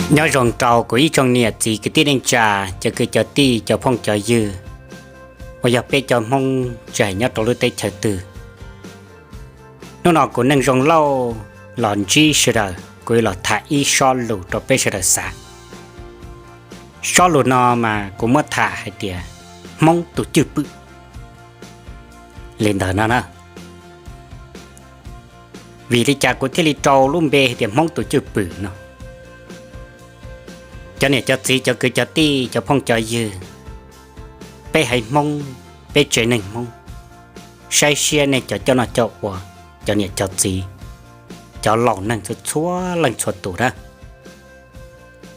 Nyob zoo rau kuv ib tsoom niam txiv kwv tij neej tsa, cov kwv cov tij, cov phooj cov ywg uas yog peb cov Hmoob tsis hais nyob rau lub teb chaws twg. Hnub no kuv Neej Zoo Lauj los ntsib sawv daws, kuv los tham ib sob lus rau peb sawv daws xav. Sob lus no mas kuv muab tham hais tias Hmoob tus cwj pwm li ntawd no na. Vim li cas kuv thiaj li rau lub npe hais tias Hmoob tus cwj pwm no? Cov niam cov txiv, cov kwv cov tij, cov phooj cov ywg, peb haiv Hmoob, peb tsev neeg Hmoob, saib siab nej cov coj noj coj ua, cov niam cov txiv, cov laus neeg txhua txhua leej txhua tus na.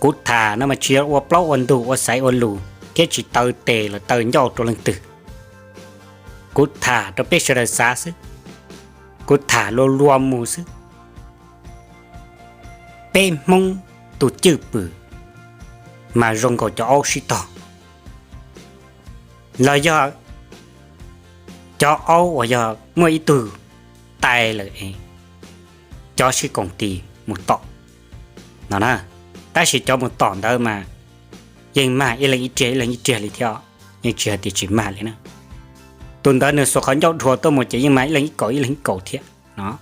Kuv tham no mas tsis yog ua plaub ua ntug, ua xaiv ua lus thiab tsis taw tes los taw ncauj rau leej twg. Kuv tham rau peb sawv daws xav xwb, kuv tham luag luag mus xwb. Peb Hmoob tus cwj pwm mas zoo nkaus cov aub sib tog, los yog cov aub uas yog muaj ib tug tai lawm es cov sib koom tis mus tom no na. Tab sis cov mus tom ntawd mas yeej mag ib leeg ib riag ib leeg ib riag li thiab, yeej tsis hais tias tsis mag li na. Tus ntawd nws xuas qhov ncauj dhuav tuaj mus ces yeej mag ib leeg ib kaum ib leeg ib kaum thiab no.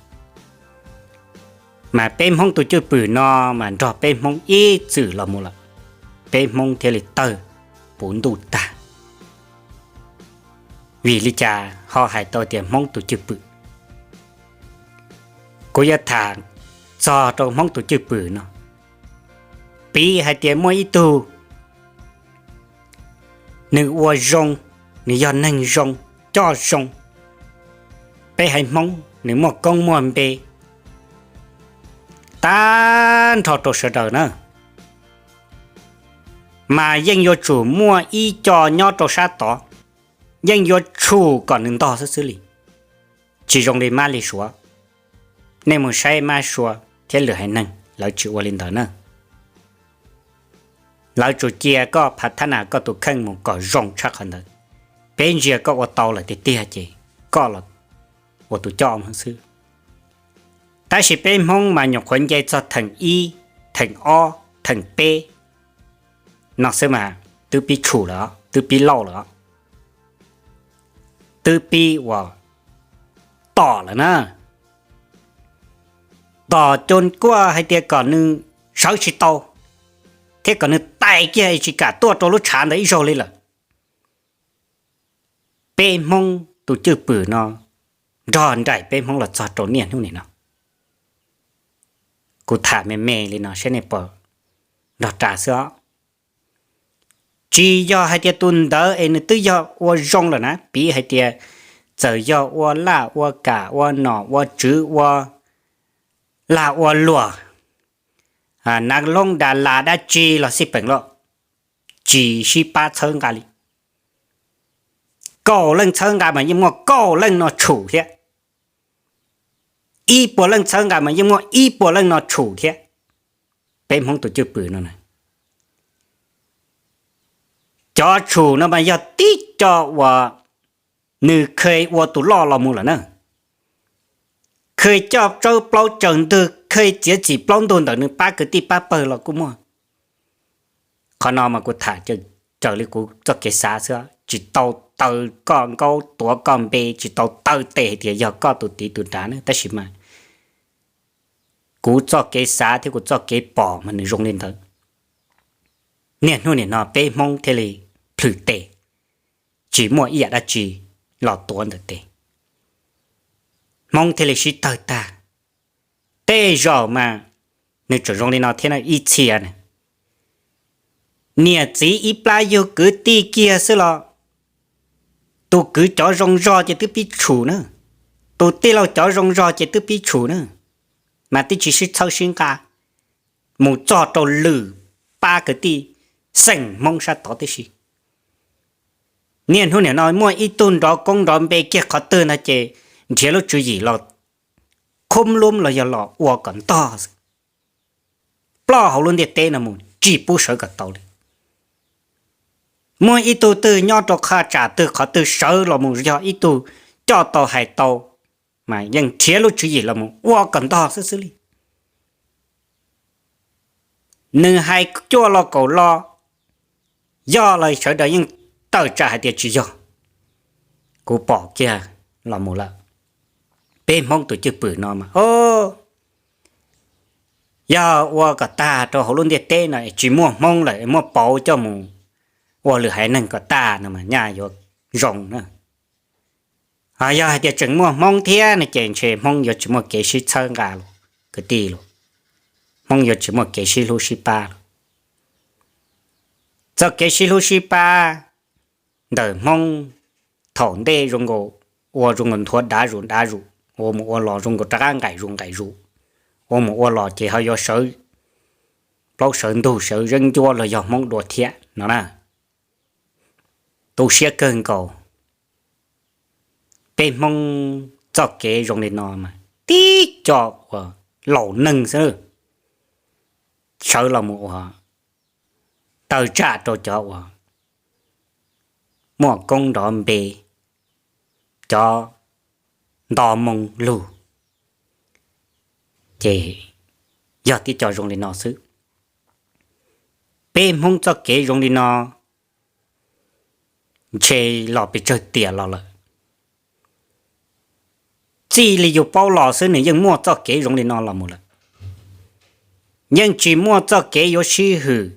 Mas peb Hmoob tus cwj pwm no mas nrog peb Hmoob ib txwm los mus lawm, peb Hmoob thiaj li tawg puv ntuj tag. Vim li cas ho hais tau tias Hmoob tus cwj pwm? Kuv yuav tham txog rau Hmoob tus cwj pwm no, piv hais tias muaj ib tug nws ua zoo, nws yog neeg zoo, coj zoo, peb haiv Hmoob nws muaj koob muaj npe tag nrho rau sawv daws na, mas yeej yuav tsum muaj ib co nyob rau sab tod, yeej yuav tsum kom nws ntog xwb xwb li. Tsis zoo li mab li suav. Nej mus saib mab suav thiab lwm haiv neeg lawv tsis ua li ntawd na. Lawv tsuas cia koj phav thab nas koj tus kheej mus kom zoo tshaj qhov ntawd. Peb ntsia koj ua tau lawm tiag tiag ces koj los ua tus coj xwb. Tab sis peb Hmoob mas nyuam qhuav nce txog theem ib, theem ob, theem peb no xwb mas twb pib tshum lawm, twb pib lauj lawm, twb pib uas tom lawm na. Tom cus kuaj hais tias kom nws sawv tsis tau, thiab kom nws tais kiag es tsis kam tuaj rau lub tshav ntawd ib zaug li lawm. Peb Hmoob tus cwj pwm no nrog nraim peb Hmoob los txog rau niaj hnub nim no. Kuv tham me me li no saib nej puas nrog ras xwb os. Tsis yog hais tias tus ntawd es nws twb yog ua zoo lawm na, piv hais tias txawm yog ua laj ua kam ua nom ua tswv ua lag ua luam, nav loob da las dab tsi los xij peem los tsis sib pab txhawb nqa li. Kaum leej txhawb nqa mas yeej muaj kaum leej no tshum thiab, ib puas leej txhawb nqa mas yeej muaj ib puas leej no tshum thiab. Peb Hmoob tus cwj pwm no na, cov tshum no mas yog tib co uas nws kheev ua tus loj los mus lawm na, kheev coj tsawb plaub caws ntwg, kheev txiav txim plaub ntug ntawm nws pab kwv tij pab pawg los kuj muaj. Qhov no mas kuv tham raws li kuv txoj kev xav xwb, tsis tau taw koj nkaub tuav koj npe, tsis tau taw tes hais tias yog koj tus tiv tus dav na, tab sis mas kuv txoj kev xav thiab kuv txoj kev pom mas nws zoo li ntawd. Niaj hnub nim no peb Hmoob thiaj li plhws tes, tsis muaj ib yam dab tsi los tuav ntawm tes, Hmoob thiaj li sib tawg tag. Tej zaum mas nws tseem zoo li no thiab ib txhia na, niam txiv ib plab yug kwv tij kiag xwb los tus kwv cov zoo zog ces twb pib tshum na, tus tij laug cov zoo zog ces twb pib tshum na, mas twb tsis sib txhawb sib nqa mus txog rau lwm pab kwv tij xeem Hmoob sab tod tib si. Niaj hnub nim no muaj ib tug nrov koob nrov npe kiag qhov twg ntag ces nrhiav lub tswv yim los khub lub los yog los ua kom ntog xwb, ploj hauv lub ntiaj teb no mus tsis pub sawv kom tau li. Muaj ib tug twg nyob rau qhov tsam twg qhov twg sawv los mus yog ib tug coj tau hais tau, mas yeej nrhiav lub tswv yim los mus ua kom ntog xwb xwb li. Nws hais cuaj lo kaum lo, yog los sawv daws yeej tawm tsam hais tias tsis yog. Kuv pom kiag los mus lawm. Peb Hmoob tus cwj pwm no mas, o, yog ua kom tag rau hauv lub ntiaj teb no es tsis muaj Hmoob lawm, muab pauv coj mus ua lwm haiv neeg kom tag no mas nyaj yuav zoo na. Yog hais tias tseem muaj Hmoob thiab no ces ntshe Hmoob yuav tsis muaj kev sib txhawb nqa los kwv tij los, Hmoob yuav tsis muaj kev sib hlub sib pab los. Txoj kev sib hlub sib pab ntawm Hmoob thaum ntej zoo nkaus, ua zoo nkaus nthuav dav zus dav zus, ua mus ua los zoo nkaus rov qab nqaim zus nqaim zus, ua mus ua los ces ho yuav sawv plaub sawv ntug sawv zeeb ncuab los yog Hmoob dua thiab no na. Tu siab kawg nkaus. Peb Hmoob txoj kev zoo li no mas tib co uas laus neeg xwb sawv los mus ua tawm tsam rau cov uas muaj koob nrov npe, cov nto moo lug, ces yog tib co zoo li no xwb. Peb Hmoob txoj kev zoo li no ntshe los pes tsawg tiam los lawm. Txij li yus paub los xwb nws yeej muaj txoj kev zoo li no los mus lawm. Yeej tsis muaj txoj kev yuav sib hwm,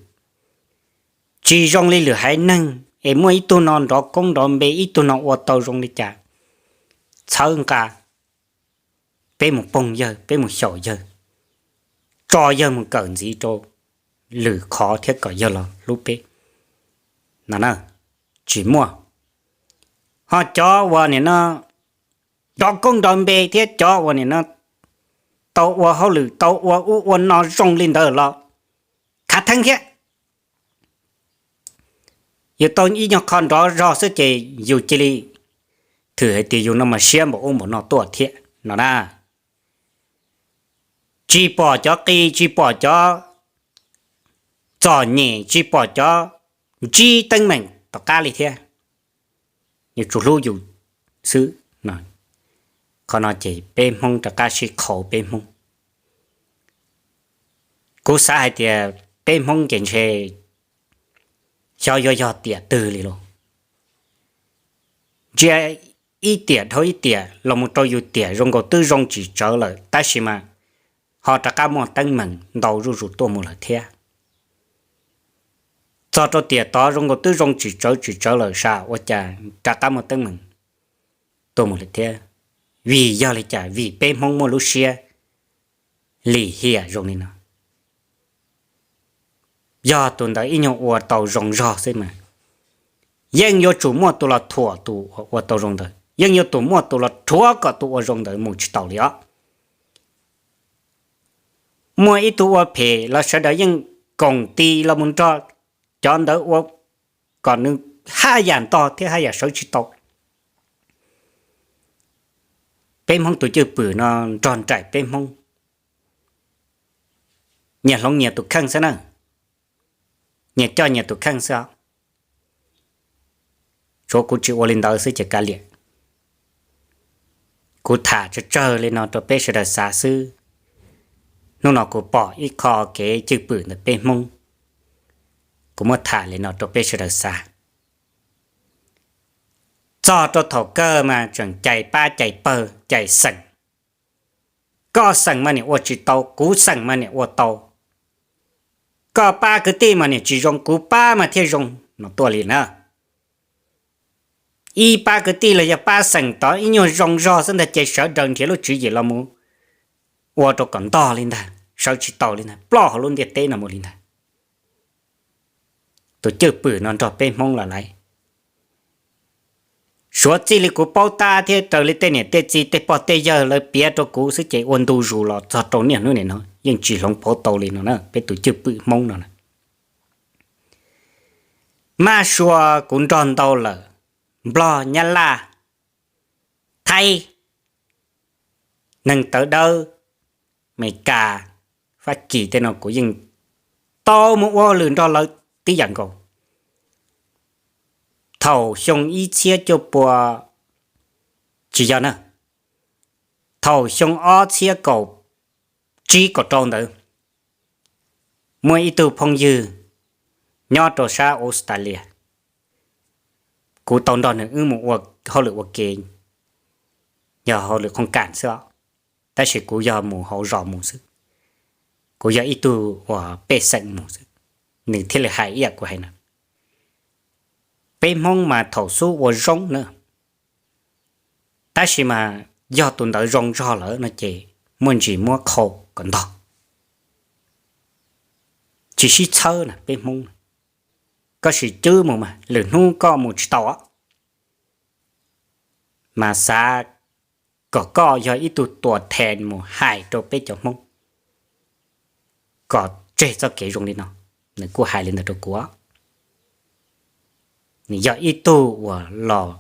tsis zoo li lwm haiv neeg es muaj ib tug no nrov koob nrov npe, ib tug no ua tau zoo li cas, txhawb nqa, peb mus poog yawg, peb mus xyaum yawg, tso yawg mus kawm ntxiv rau lwm qhov thiab kom yawg los hlub peb no na. Tsis muaj. Ho cov uas nim no nrov koob nrov npe thiab cov uas nim no tau ua hauj lwm tau ua ub ua no zoo li ntawd los khav theeb thiab. Yus tau ib nyuag qho nrov zog xwb ces yus cia li thwm hais tias yus no mas siab npaum ub npaum no tuaj thiab no na. Tsis pom cov qis, tsis pom cov txom nyem, tsis pom cov ntsib teeb meem tom qab li thiab. Yuav tsum hlub yus xwb. Qhov no ces peb Hmoob rov qab sib qhau peb Hmoob. Kuv xav hais tias peb Hmoob ces ntshe xyov yuav yog tiam twg li lauj. Ntsia ib tiam dhau ib tiam los mus rau yus tiam zoo nkaus twb zoo tsis tsawv lawm tab sis mas ho rov qab muaj teeb meem ntau zuj zus tuaj mus lawm thiab. Txog rau tiam tod zoo nkaus twb zoo tsis tsawv tsis tsawv lawm sas ua cas rov qab muaj teeb meem tuaj mus lawm thiab. Vim yog li cas? Vim peb Hmoob muaj lub siab lim hiam zoo li no. Yog tus ntawd ib nyuag ua tau zoo zog xwb mas yeej yuav tsum muaj tus los thuam tus ua tau zoo ntawd, yeej yuav tsum muaj tus los rhuav kom tus ua zoo ntawd mus tsis taus li os. Muaj ib tug ua phem los sawv daws yeej koom tis los mus nrog cov ntawd ua kom nws haj yam ntog thiab haj yam sawv tsis tau. Peb Hmoob tus cwj pwm no nrog nraim peb Hmoob, nyias hloov nyias tus kheej xwb na, nyias coj nyias tus kheej xwb os. Tsuav kuv tsis ua li ntawd xwb ces kav liam. Kuv tham tsawg tsawg li no rau peb sawv daws xav xwb. Hnub no kuv pom ib qho kev cwj pwm ntawm peb Hmoob, kuv muab tham li no rau peb sawv daws xav. Txog rau thaum kawg mas tseem cais pab cais pawg cais xeem. Koj xeem mas niam ua tsis tau, kuv xeem mas niam ua tau. Koj pab kwv tij mas niam tsis zoo, kuv pab mas thiaj zoo no tuaj li na. Ib pab kwv tij los yog pab xeem tod ib nyuag zoo zog xwb ntag ces sawv daws nrhiav lub tswv yim los mus ua rau kom ntog li ntag, sawv tsis tau li ntag, ploj hauv lub ntiaj teb no mus li ntag. Tus cwj pwm no nrog peb Hmoob los lawm. Suav txij li kuv paub tab thiab raws li tej niam tej txiv tej pog tej yawg lawv piav rau kuv xwb ces ua ntu zus los txog rau niaj hnub nim no yeej tsis hloov pauv tau li no na peb tus cwj pwm Hmoob no na. Mab sua kuv nrog ntau lawm, Nplog, Nyab Laj, Thaib, neeg tawv dawb, Amelikas, Fab Kis tej no kuv yeej tau mus ua hauj lwm nrog lawv tib yam nkaus. Thaum xyoo ib txhiab cuaj pua, tsis yog na, thaum xyoo ob txhiab kaum tsib kaum rau ntawd, Muaj ib tug phooj ywg nyob rau sab Australia, kuv tau nrog nws wb mus ua hauj lwm ua ke, yog hauj lwm qhooj kam xwb os, tab sis kuv yog mus hauv zos mus xwb, kuv yog ib tug uas pej xeem mus xwb, nws thiaj li hais ib yam kuv hais na. Peb Hmoob mas thaum xub ua zoo na, tab sis mas yog tus ntawd zoo zog lawm no ces muaj ntsis muab qhau kom ntog, tsis sib txhawb na peb Hmoob. Koj sim cwb mus mas lwm hnub koj mus tsis tau, mas xav kom koj yog ib tug tuam thees mus hais rau peb cov Hmoob kom tseg txoj kev zoo li no. Nws kuj hais li ntawd rau kuv. Nws yog ib tug uas los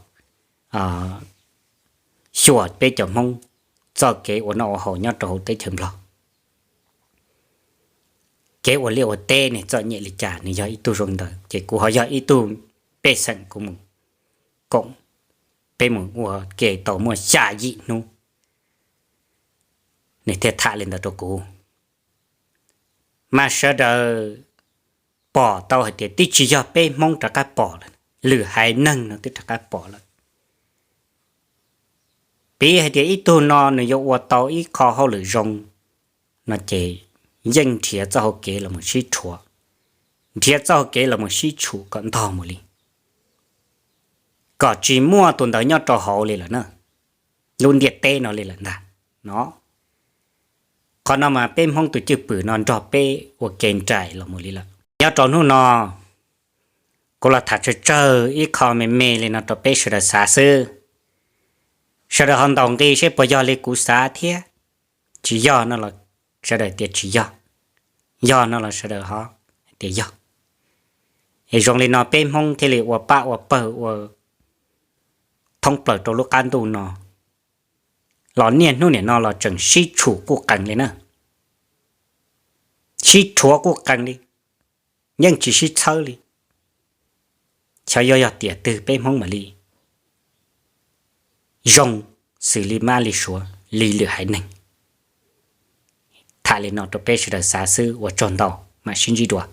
xyuas peb cov Hmoob txoj kev ua noj ua haus nyob rau hauv teb chaws Nplog. Kev ua liaj ua teb nws txom nyem li cas nws yog ib tug zoo ntawd, ces kuv ho yog ib tug pej xeem kuv mus koom, peb mus ua ke tau muaj xya yim hnub, nws thiaj tham li ntawd rau kuv. Mas sawv daws pom tau hais tias twb tsis yog peb Hmoob rov qab pom lawm, lwm haiv neeg no twb rov qab pom lawm. Piv hais tias ib tug no nws yuav ua tau ib qho hauj lwm zoo no ces yeej nrhiav txoj hauv kev los sib rhuav, nrhiav txoj hauv kev los sib tshum kom ntog mus li, kom tsis muaj tus ntawd nyob rau hauv li lawm na, lub ntiaj teb no li lawm ntag no. Qhov no mas peb Hmoob tus cwj pwm no nrog peb ua ke nraim los mus li lawm. Nyob rau hnub no kuv los tham tsawg tsawg ib qho me me li no rau peb sawv daws xav xwb. Sawv daws ho ntaus nqi seb puas yog li kuv xav thiab. Tsis yog no los sawv daws tias tsis yog, yog no los sawv daws ho tias yog. Es zoo li no peb Hmoob thiaj li ua pab ua pawg ua thoob plaws rau lub qab ntuj no los niaj hnub niam no los tseem sib tshum quj qees li na, sib rhuav quj qees li, yeej tsis sib txhawb li. Xyov yuav yog tiam twg peb Hmoob mam li zoo xws li mab li suav li lwm haiv neeg. Tham li no rau peb sawv daws xav xwb, ua tsaug ntau, mam sib ntsib dua.